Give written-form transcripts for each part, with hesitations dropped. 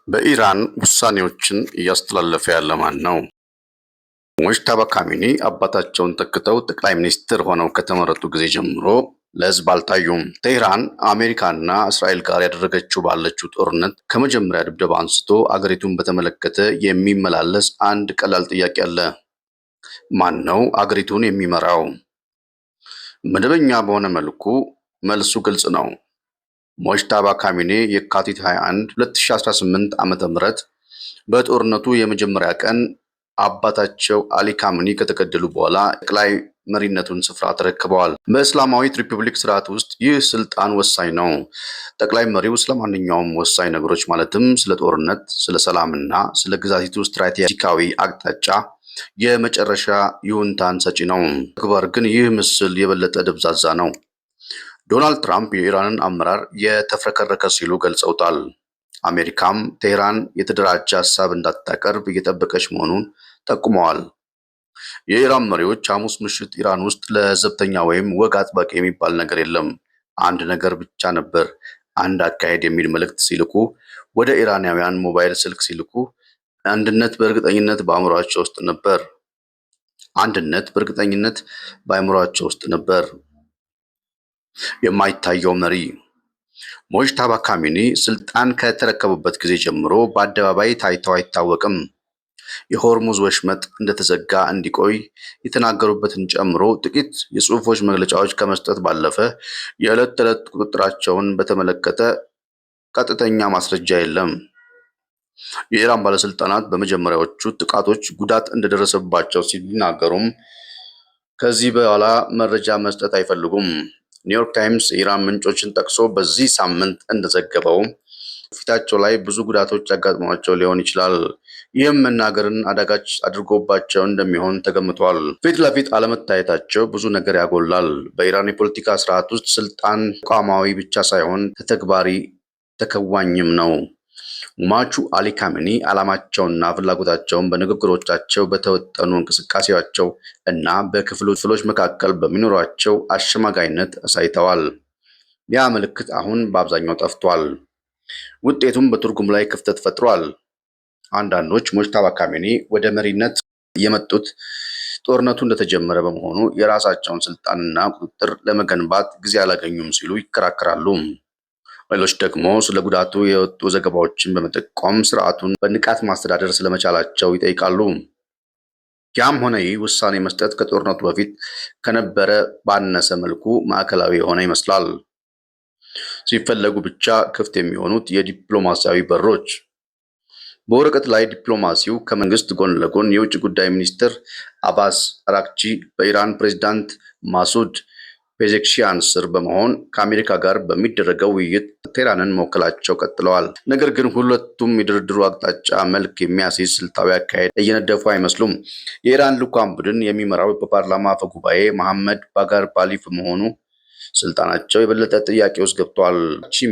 በኢራን ውሳኔዎችን እያስተላለፈ ያለ ማን ነው? ሞጅታባ ካሚኒ አባታቸውን ተክተው ጠቅላይ ሚኒስትር ሆነው ከተመረጡ ጊዜ ጀምሮ ለሕዝብ አልታዩም። ቴህራን አሜሪካና እስራኤል ጋር ያደረገችው ባለችው ጦርነት ከመጀመሪያ ድብደባ አንስቶ አገሪቱን በተመለከተ የሚመላለስ አንድ ቀላል ጥያቄ አለ። ማን ነው አገሪቱን የሚመራው? መደበኛ በሆነ መልኩ መልሱ ግልጽ ነው። ሞጅታባ ካሚኒ የካቲት 21፣ 2018 ዓ.ም በጦርነቱ የመጀመሪያ ቀን አባታቸው አሊ ካሚኒ ከተገደሉ በኋላ ጠቅላይ መሪነቱን ስፍራ ተረክበዋል። በእስላማዊት ሪፐብሊክ ስርዓት ውስጥ ይህ ስልጣን ወሳኝ ነው። ጠቅላይ መሪው ስለማንኛውም ወሳኝ ነገሮች ማለትም ስለ ጦርነት፣ ስለ ሰላምና ስለ ግዛቲቱ ስትራቴጂካዊ አቅጣጫ የመጨረሻ ይሁንታን ሰጪ ነው። ተግባር ግን ይህ ምስል የበለጠ ደብዛዛ ነው። ዶናልድ ትራምፕ የኢራንን አመራር የተፍረከረከ ሲሉ ገልጸውታል። አሜሪካም ቴህራን የተደራጀ ሀሳብ እንዳታቀርብ እየጠበቀች መሆኑን ጠቁመዋል። የኢራን መሪዎች ሐሙስ ምሽት ኢራን ውስጥ ለዘብተኛ ወይም ወግ አጥባቂ የሚባል ነገር የለም፣ አንድ ነገር ብቻ ነበር፣ አንድ አካሄድ የሚል መልእክት ሲልኩ ወደ ኢራናውያን ሞባይል ስልክ ሲልኩ አንድነት በእርግጠኝነት በአእምሯቸው ውስጥ ነበር። አንድነት በእርግጠኝነት በአእምሯቸው ውስጥ ነበር። የማይታየው መሪ ሞጅታባ ካሚኒ ስልጣን ከተረከቡበት ጊዜ ጀምሮ በአደባባይ ታይተው አይታወቅም። የሆርሙዝ ወሽመጥ እንደተዘጋ እንዲቆይ የተናገሩበትን ጨምሮ ጥቂት የጽሑፎች መግለጫዎች ከመስጠት ባለፈ የዕለት ተዕለት ቁጥጥራቸውን በተመለከተ ቀጥተኛ ማስረጃ የለም። የኢራን ባለስልጣናት በመጀመሪያዎቹ ጥቃቶች ጉዳት እንደደረሰባቸው ሲናገሩም ከዚህ በኋላ መረጃ መስጠት አይፈልጉም። ኒውዮርክ ታይምስ የኢራን ምንጮችን ጠቅሶ በዚህ ሳምንት እንደዘገበው ፊታቸው ላይ ብዙ ጉዳቶች አጋጥሟቸው ሊሆን ይችላል። ይህም መናገርን አዳጋች አድርጎባቸው እንደሚሆን ተገምቷል። ፊት ለፊት አለመታየታቸው ብዙ ነገር ያጎላል። በኢራን የፖለቲካ ስርዓት ውስጥ ስልጣን ተቋማዊ ብቻ ሳይሆን ተተግባሪ ተከዋኝም ነው። ሟቹ አሊ ካሜኒ ዓላማቸውንና ፍላጎታቸውን በንግግሮቻቸው፣ በተወጠኑ እንቅስቃሴያቸው እና በክፍሎች መካከል በሚኖራቸው አሸማጋይነት አሳይተዋል። ያ ምልክት አሁን በአብዛኛው ጠፍቷል። ውጤቱም በትርጉም ላይ ክፍተት ፈጥሯል። አንዳንዶች ሞጅታባ ካሜኒ ወደ መሪነት የመጡት ጦርነቱ እንደተጀመረ በመሆኑ የራሳቸውን ስልጣንና ቁጥጥር ለመገንባት ጊዜ አላገኙም ሲሉ ይከራከራሉ። ሌሎች ደግሞ ስለ ጉዳቱ የወጡ ዘገባዎችን በመጠቆም ስርዓቱን በንቃት ማስተዳደር ስለመቻላቸው ይጠይቃሉ። ያም ሆነ ይህ ውሳኔ መስጠት ከጦርነቱ በፊት ከነበረ ባነሰ መልኩ ማዕከላዊ የሆነ ይመስላል። ሲፈለጉ ብቻ ክፍት የሚሆኑት የዲፕሎማሲያዊ በሮች። በወረቀት ላይ ዲፕሎማሲው ከመንግስት ጎን ለጎን የውጭ ጉዳይ ሚኒስትር አባስ አራክቺ በኢራን ፕሬዝዳንት ማሱድ ፔዜሽኪያን ስር በመሆን ከአሜሪካ ጋር በሚደረገው ውይይት ቴህራንን መወከላቸው ቀጥለዋል። ነገር ግን ሁለቱም የድርድሩ አቅጣጫ መልክ የሚያስይዝ ስልታዊ አካሄድ እየነደፉ አይመስሉም። የኢራን ልዑካን ቡድን የሚመራው በፓርላማ አፈ ጉባኤ መሐመድ ባጋር ባሊፍ በመሆኑ ስልጣናቸው የበለጠ ጥያቄ ውስጥ ገብቷል።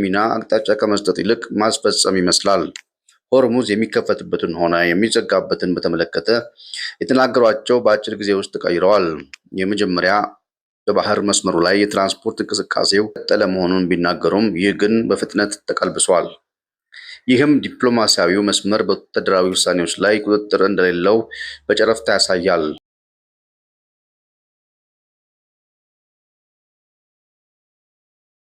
ሚና አቅጣጫ ከመስጠት ይልቅ ማስፈጸም ይመስላል። ሆርሙዝ የሚከፈትበትን ሆነ የሚዘጋበትን በተመለከተ የተናገሯቸው በአጭር ጊዜ ውስጥ ተቀይረዋል። የመጀመሪያ በባህር መስመሩ ላይ የትራንስፖርት እንቅስቃሴው ቀጠለ መሆኑን ቢናገሩም ይህ ግን በፍጥነት ተቀልብሷል። ይህም ዲፕሎማሲያዊው መስመር በወታደራዊ ውሳኔዎች ላይ ቁጥጥር እንደሌለው በጨረፍታ ያሳያል።